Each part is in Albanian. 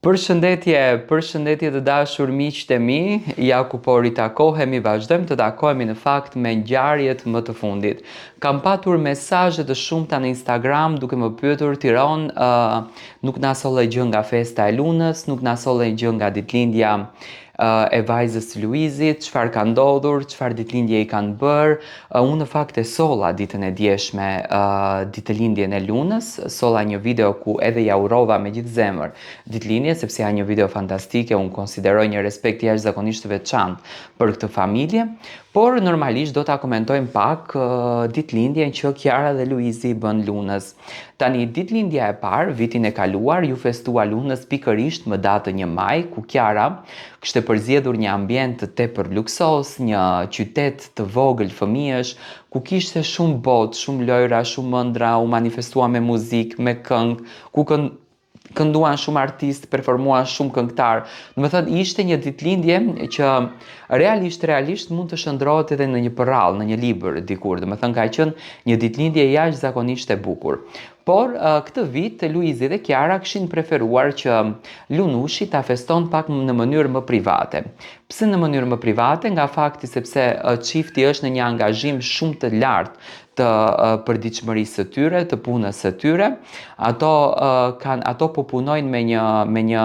Përshëndetje, përshëndetje të dashur miqtë e mi, ja ku po ritakohemi, vazhdojmë të takohemi në fakt me ngjarjet më të fundit. Kam patur mesazhe të shumta në Instagram duke më pyetur Tiron, uh, nuk na solle gjë nga festa e Lunës, nuk na solle gjë nga ditëlindja e vajzës së Luizit, çfarë ka ndodhur, çfarë ditëlindje i kanë bërë. Unë në fakt e solla ditën e djeshme ditëlindjen e Lunës, solla një video ku edhe ia urova me gjithë zemër ditëlindjen, sepse janë një video fantastike, unë konsideroj një respekt jashtëzakonisht të veçantë për këtë familje, por normalisht do ta komentojmë pak ditëlindjen që Kiara dhe Luizi i bënë Lunës. Tani, ditëlindja e parë, vitin e kaluar, iu festua Lunës pikërisht më datën 1 maj, ku Kiara kishte përzgjedhur një ambient tepër luksoz, një qytet të vogël fëmijësh, ku kishte shumë botë, shumë lojra, shumë ëndrra, u manifestua me muzikë, me këngë, ku kënduan shumë artistë, performuan shumë këngëtarë. Domethënë, ishte një ditëlindje që realisht, realisht mund të shndërrohet edhe në një përrallë, në një libër dikur. Domethënë, ka qenë një ditëlindje jashtëzakonisht e bukur. Por, këtë vit, Luizi dhe Kiara kishin preferuar që Lunushi ta feston pak në mënyrë më private. Pse në mënyrë më private? Nga fakti sepse çifti është në një angazhim shumë të lartë të përditshmërisë së tyre, të punës së tyre. Ato kanë ato po punojnë me një me një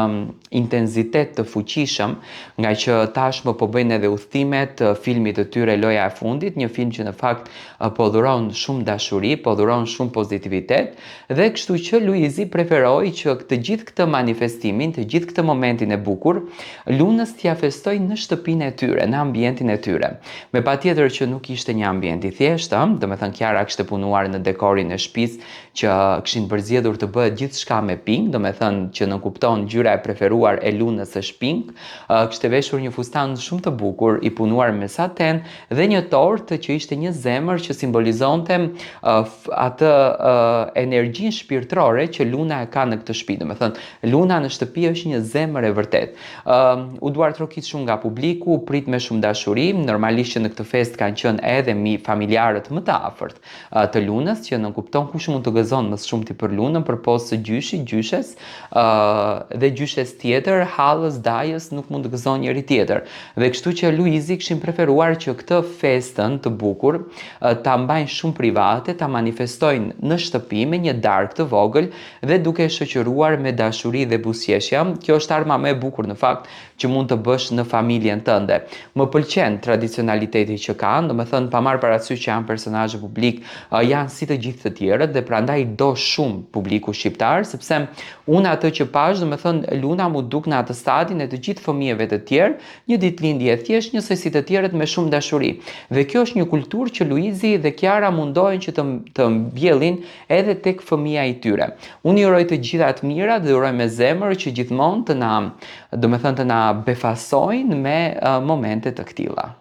intensitet të fuqishëm, ngaqë tashmë po bëjnë edhe udhëtimet të filmit të tyre Loja e fundit, një film që në fakt po dhuron shumë dashuri, po dhuron shumë pozitivitet dhe kështu që Luizi preferoi që të gjithë këtë manifestimin, të gjithë këtë momentin e bukur, Lunës t'ia festojë në shtëpinë e tyre, në ambientin e tyre. Me patjetër që nuk ishte një ambient i thjeshtë, ë, domethënë Kiara kishte punuar në dekorin e shtëpisë që kishin përzgjedhur të bëhet gjithçka me pink, domethënë që nënkupton ngjyra e preferuar e Lunës është pink, kishte veshur një fustan shumë të bukur i punuar me saten dhe një tortë që ishte një zemër që simbolizonte atë energjinë shpirtërore që Luna e ka në këtë shtëpi. Domethënë, Luna në shtëpi është një zemër e vërtetë. Uh, u duartrokit shumë nga publiku, u prit me shumë dashuri, normalisht që në këtë festë kanë qenë edhe mi familjarët më të afërt uh, të Lunës, që nënkupton kush mund të gëzon më së shumti për Lunën përpos gjyshit, gjyshes, uh, dhe gjyshes tjetër, hallës, dajës, nuk mund të gëzon njeri tjetër. Dhe kështu që Luizi kishin preferuar që këtë festën të bukur ta mbajnë shumë private, ta manifestojnë në shtëpi me një darkë të vogël dhe duke e shoqëruar me dashuri dhe buzëqeshja, kjo është arma më e bukur në fakt që mund të bësh në familjen tënde. Më pëlqen tradicionaliteti që kanë, domethënë pa marrë parasysh që janë personazhe publik, janë si të gjithë të tjerët dhe prandaj do shumë publiku shqiptar, sepse unë atë që pashë, domethënë Luna m'u duk në atë stadin e të gjithë fëmijëve të tjerë, një ditëlindje e thjeshtë njësoj si të tjerët me shumë dashuri. Dhe kjo është një kulturë që Luizi dhe Kiara mundohen që të të mbjellin edhe tek fëmija i tyre. Unë i uroj të gjitha të mirat dhe uroj me zemër që gjithmonë të na, domethënë të na befasojnë me momente të këtilla.